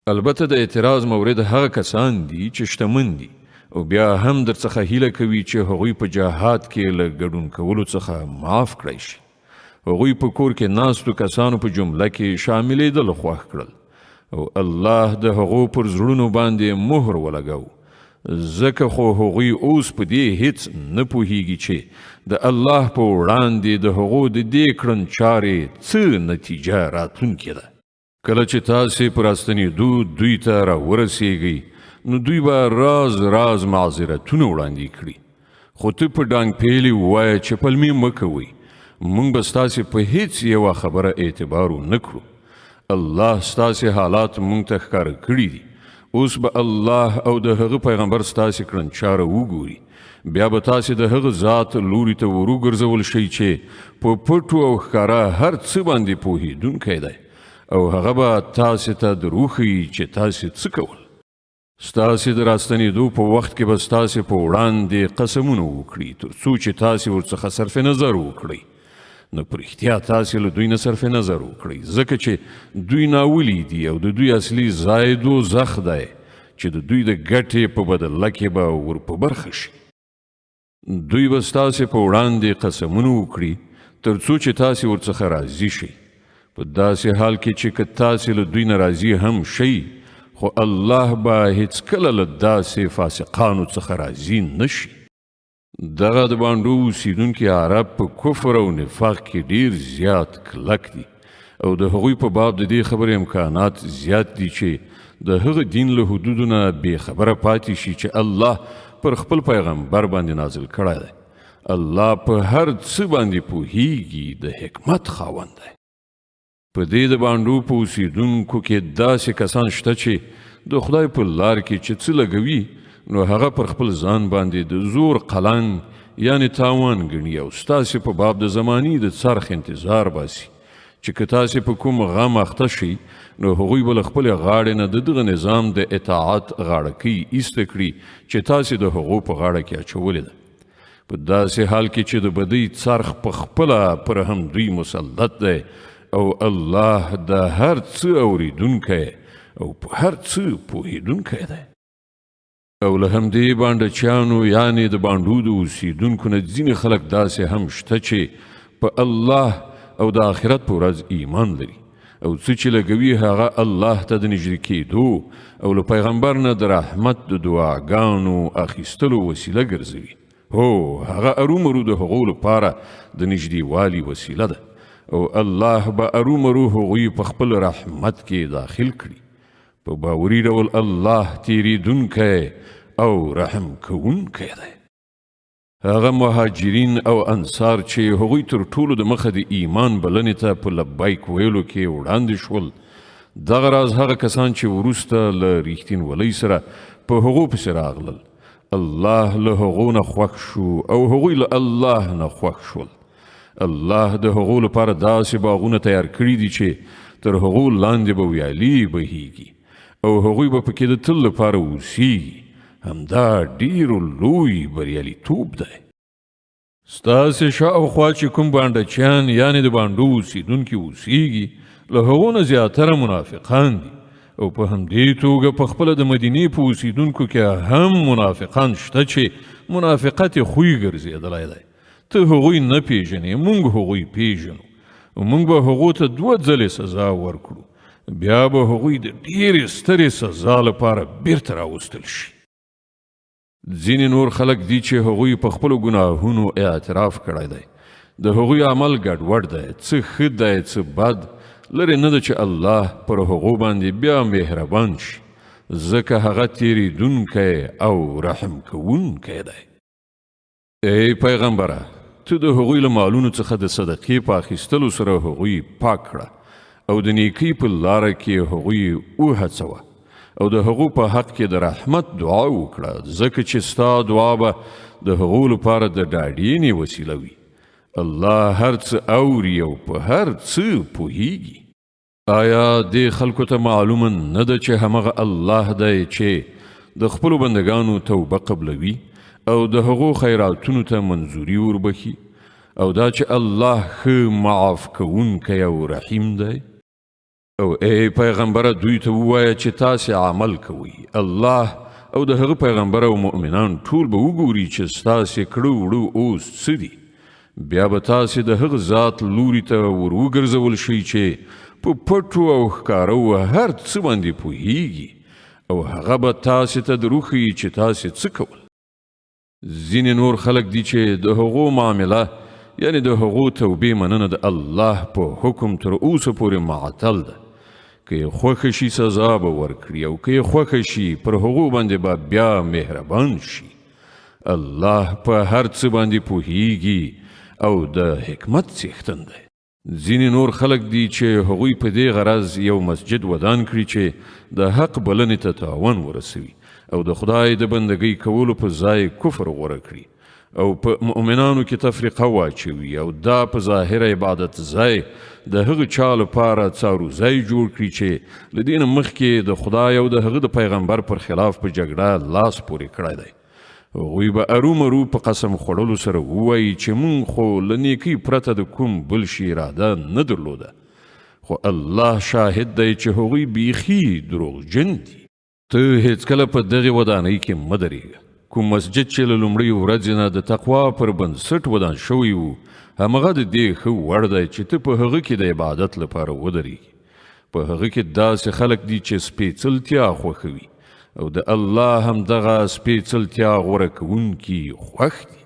البته د اعتراض مورد هغه کسان دي چې شتمن دي او بیا هم درڅخه هیله کوي چې هغوی په جهاد کې له ګډون کولو څخه معاف کړای شي. هغوی په کور کې ناستو کسانو په جمله کې شاملېدل خوښ کړل او الله د هغو پر زړونو باندې مهر ولګاو، ځکه خو هغوی اوس په دې هیڅ نه پوهیږي چې د الله په وړاندې د هغو د دې کړنچارې څه نتیجه راتلونکې ده. کله چې تاسې په راستنېدو دوی ته راورسېږئ، نو دوی به راز راز معذرتونه وړاندې کړي، خو ته په ډانګ پېیلې ووایه چې پلمې مه کوئ، مونږ به ستاسې په هیڅ یوه خبره اعتبار ونه کړو. الله ستاسې حالات مونږ ته ښکاره کړي دي. اوس به الله او د هغه پیغمبر ستاسې کړنچاره وګوري، بیا به تاسې د هغه ذات لوري ته وروګرځول شئ چې په پټو او ښکاره هر څه باندې پوهېدونکی دی، او هغه به تاسې ته دروښيي چې تاسې څه کول. ستاسې د راستنېدو په وخت کې به ستاسې په وړاندې قسمونه وکړي تر څو چې تاسې ورڅخه صرف نظر وکړئ. نو په رښتیا تاسې له دوی نه صرف نظر وکړئ، ځکه چې دوی ناولي دي او د دوی اصلي ځای دوزخ دی چې د دوی د ګټې په بدله کې به ور په برخه شي. دوی به ستاسې په وړاندې قسمونه وکړي تر څو چې تاسې ورڅخه راضي شئ، په داسې حال کې چې که تاسې له دوی نه راضي هم شئ، خو الله به هیڅکله له داسې فاسقانو څخه راضي نه شي. دغه د بانډو اوسیدونکي عرب په کفر او نفاق کې ډیر زیات کلک دي او د هغوی په باب د دې خبرې امکانات زیات دي چې د هغه دین له حدودو نه بې خبره پاتې شي چې الله پر خپل پیغمبر باندې نازل کړی دی. الله په هر څه باندې پوهیږي، د حکمت خاوند دی. په دې د بانډو په اوسیدونکو کې داسې کسان شته چې د خدای په لار کې چې څه لګوي، نو هغه پر خپل ځان باندې د زور قلنګ یعنی تاوان ګڼي او ستاسې په باب د زمانی د څرخ انتظار باسي چې که تاسې په کوم غم اخته شئ، نو هغوی به له خپلې غاړې نه د دغه نظام د اطاعت غاړکۍ ایسته کړي چې تاسې د هغو په غاړه کې اچولې ده، په داسې حال کې چې د بدۍ څرخ په خپله پر همدوی مسلط دی او الله د هر څه اورېدونکی او په هر څه پوهېدونکی دی. او له همدې بانډچیانو یعنې د بانډو د اوسېدونکو نه ځینې خلک داسې هم شته چې په الله او د آخرت په ورځ ایمان لري او څه چې لګوي هغه الله ته د نږدې کېدو او له پیغمبر نه د رحمت د دعاګانو اخیستلو وسیله ګرځوي. هو، هغه ارومرو د هغو لپاره د نږدېوالي وسیله ده او الله به ارومرو هغوی په خپل رحمت کې داخل کړي. په باوري ډول الله تیریدونکی او رحم کوونکی دی. هغه مهاجرین او انصار چې هغوی تر ټولو د مخه د ایمان بلنې ته په لبیک ویلو کې وړاندې شول، دغه راز هغه کسان چې وروسته له ریښتینولۍ سره په هغو پسې راغلل، الله له هغو نه خوښ شو او هغوی له الله نه خوښ شول. الله د هغو لپاره داسې باغونه تیار کړي دي چې تر هغو لاندې به ویالې بهیږي او هغوی به پکې د تل لپاره اوسیږي. همدا ډیر لوی بریالیتوب دی. ستاسې شاوخوا چې کوم بانډچیان یعنې د بانډو اوسېدونکي اوسیږي، له هغو نه زیاتره منافقان دي او په همدې توګه په خپله د مدینې په اوسېدونکو کې هم منافقان شته چې منافقت یې خوی ګرځېدلی دی. ته هغوی نه پیژنې، مونږ هغوی پیژنو. مونږ به هغو ته 2 ځلې سزا ورکړو، بیا به هغوی د ډېرې سترې سزا لپاره بیرته راوستل شي. ځینې نور خلک دي چې هغوی په خپلو ګناهونو اعتراف کړی دی. د هغوی عمل ګډوډ دی، څه ښه دی څه بد، لرې نه ده چې الله پر هغو باندې بیا مهربان شي، ځکه هغه تېرېدونکی او رحم کوونکی دی. ای پیغمبره، ته د هغوی له مالونو څخه د صدقې په اخیستلو سره هغوی پاک کړه او د نیکۍ په لاره کې هغوی وهڅوه او د هغو په حق کې د رحمت دعا وکړه، ځکه چې ستا دعا به د هغو لپاره د ډاډینې وسیله وي. الله هر څه اوري او په هر څه پوهیږي. آیا دې خلکو ته معلومه نه ده چې همغه الله دی چې د خپلو بندګانو توبه قبلوي او د هغو خیراتونو ته منظوري وربښي، او دا چې الله ښه معاف کوونکی او رحیم دی؟ او ای پیغمبره، دوی ته ووایه چې تاسې عمل کوئ، الله او د هغه پیغمبر او مؤمنان ټول به وګوري چې ستاسې کړو وړو اوس څه دي. بیا به تاسې د هغه ذات لوري ته ور وګرځول شئ چې په پټو او ښکارو هر څه باندې پوهیږي، او هغه به تاسې ته دروښيي چې تاسې څه کول. ځینې نور خلک دي چې د هغو معامله، یعنی د هغو توبې مننه، د الله په حکم تر اوسه پورې معطل ده. که یې خوښه شي سزا به ورکړي، او که یې خوښه شي پر هغو باندې به بیا مهربان شي. الله په هر څه باندې پوهیږي او د حکمت څښتن دی. ځینې نور خلک دي چې هغوی په دې غرض یو مسجد ودان کړي چې د حق بلنې ته تاوان ورسوي او د خدای د بندګۍ کولو په ځای کفر غوره کړي او په مؤمنانو کې تفریقه واچوي، او دا په ظاهره عبادت ځای د هغه چا لپاره څاروځای جوړ کړي چې له دې نه مخکې د خدای او د هغه د پیغمبر پر خلاف په جګړه لاس پورې کړی دی. هغوی به ارومرو په قسم خوړلو سره ووایي چې مونږ خو له نیکۍ پرته د کوم بل شي اراده نه درلوده، خو الله شاهد دی چې هغوی بیخي دروغجن دي. ته هېڅکله په دغې ودانۍ کې مه درېږه، کوم مسجد چې له لومړۍ ورځې نه د تقوا پر بنسټ ودان شوی و، همغه د دې ښه وړ دی چې ته په هغه کې د عبادت لپاره ودرېږې. په هغه کې داسې خلک دي چې سپېڅلتیا خوښوي، او د الله هم دغه سپېڅلتیا غوره کوونکي خوښ دي.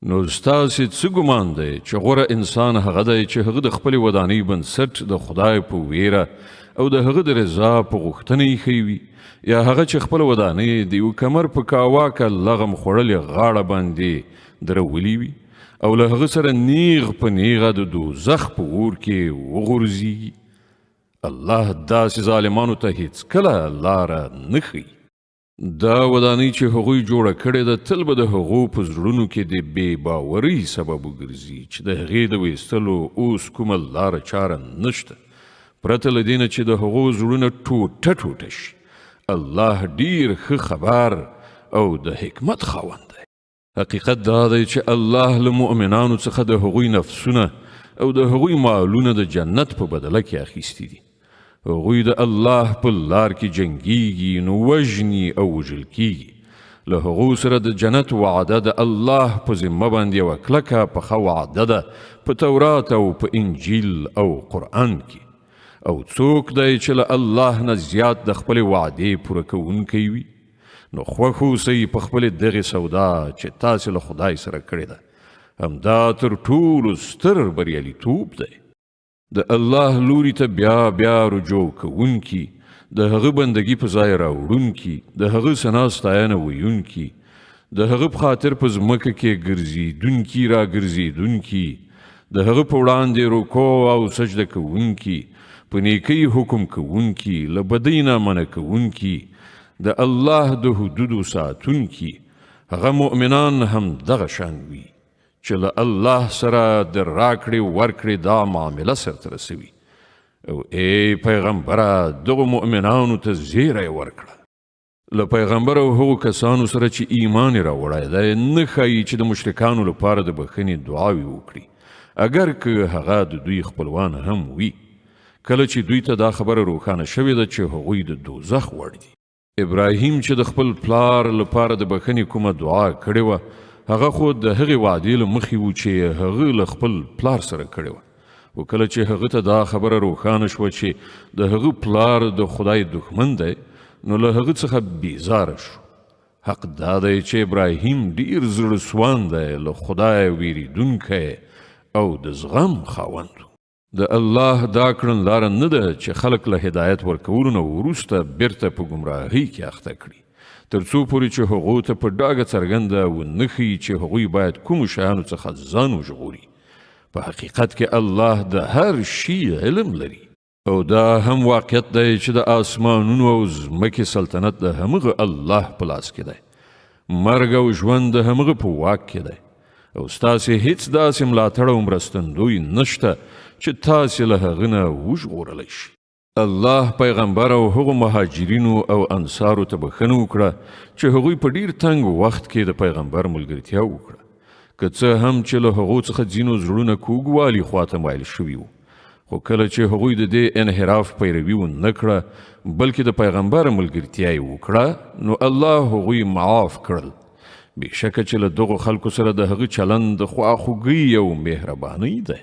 نو ستاسې څه ګمان دی چې غوره انسان هغه دی چې هغه د خپلې ودانۍ بنسټ د خدای په ویره او د هغه د رضا په غوښتنه ایښی وي، یا هغه چې خپله ودانۍ د یو کمر په کاواکه لغم خوړلې غاړه باندې درولې وي او له هغه سره نیغ په نیغه د دوزخ په اور کې وغورځیږي؟ الله داسې ظالمانو ته هیڅکله لاره نه ښیي. دا ودانۍ چې هغوی جوړه کړې ده تل به د هغو په زړونو کې د بې باورۍ سبب وګرځي چې د هغې د ویستلو اوس کومه لاره چاره نشته، پرته له دې نه چې د هغو زړونه ټوټه ټوټه شي. الله ډیر ښه خبر او د حکمت خاوند دی. حقیقت دا دی چې الله له مؤمنانو څخه د هغوی نفسونه او د هغوی مالونه د جنت په بدله کې اخیستي دي. هغوی د الله په لار کې جنګیږي، نو وژني او وژل کیږي. له هغو سره د جنت وعده د الله په ذمه باندې یوه کلکه پخه وعده ده په تورات او په انجیل او قرآن کې. او څوک دی چې له الله نه زیات د خپلې وعدې پوره کوونکی وي؟ نو خوښ اوسئ په خپلې دغې سودا چې تاسې له خدای سره کړې ده. همدا تر ټولو ستر بریالیتوب دی. د الله لوري ته بیا بیا رجوع کوونکي، د هغه بندګي په ځای راوړونکي، د هغه ثنا ستاینه ویونکي، د هغه په خاطر په ځمکه کې ګرځېدونکي راګرځېدونکي، د هغه په وړاندې رکوع او سجده کوونکي، په نیکۍ حکم کوونکي، له بدۍ نه منع کوونکي، د الله د حدودو ساتونکي، هغه مؤمنان هم دغه شان وي چې له الله سره د راکړې ورکړې دا معامله سرته رسوي. او ای پیغمبره، دغو مؤمنانو ته زیری ورکړه. له پیغمبر او هغو کسانو سره چې ایمان یې راوړی دی نه ښایي چې د مشرکانو لپاره د بښنې دعاوې وکړي، اګر که هغه د دوی خپلوان هم وي، کله چې دوی ته دا خبره روښانه شوې ده چې هغوی د دوزخ وړ دي. ابراهیم چې د خپل پلار لپاره د بښنې کومه دعا کړې وه، هغه خو د هغې وعدې له مخې و چې هغه له خپل پلار سره کړې وه. خو کله چې هغه ته دا خبره روښانه شوه چې د هغه پلار د خدای دښمن دی، نو له هغه څخه بیزاره شو. حق دا دی چې ابراهیم ډیر زړه سواند دی، له خدایه ویریدونکی او د زغم خاوند و. د الله دا کړنلاره نه ده چې خلک له هدایت ورکولو نه وروسته بیرته په ګمراهۍ کې اخته کړي، تر څو پورې چې هغو ته په ډاګه څرګنده ونه ښیي چې هغوی باید کومو شیانو څخه ځان وژغوري. په حقیقت کې الله د هر شي علم لري. او دا هم واقعیت دی چې د آسمانونو او ځمکې سلطنت د همغه الله په لاس کې دی. مرګ او ژوند د همغه په واک کې دی، او ستاسې هیڅ داسې ملاتړ او مرستندوی نشته چې تاسې له هغه نه وژغورلی شي. الله پیغمبر او هغو مهاجرینو او انصارو ته بښنه وکړه چې هغوی په ډیر تنګ وخت کې د پیغمبر ملګرتیا وکړه، که څه هم چې له هغو څخه ځینو زړونه کوږوالي خواته مایل شوي وو، خو کله چې هغوی د دې انحراف پیروي ونه کړه، بلکې د پیغمبر ملګرتیا یې وکړه، نو الله هغوی معاف کړل. بېشکه چې له دغو خلکو سره د هغه چلند د خواخوږۍ او مهربانۍ دی.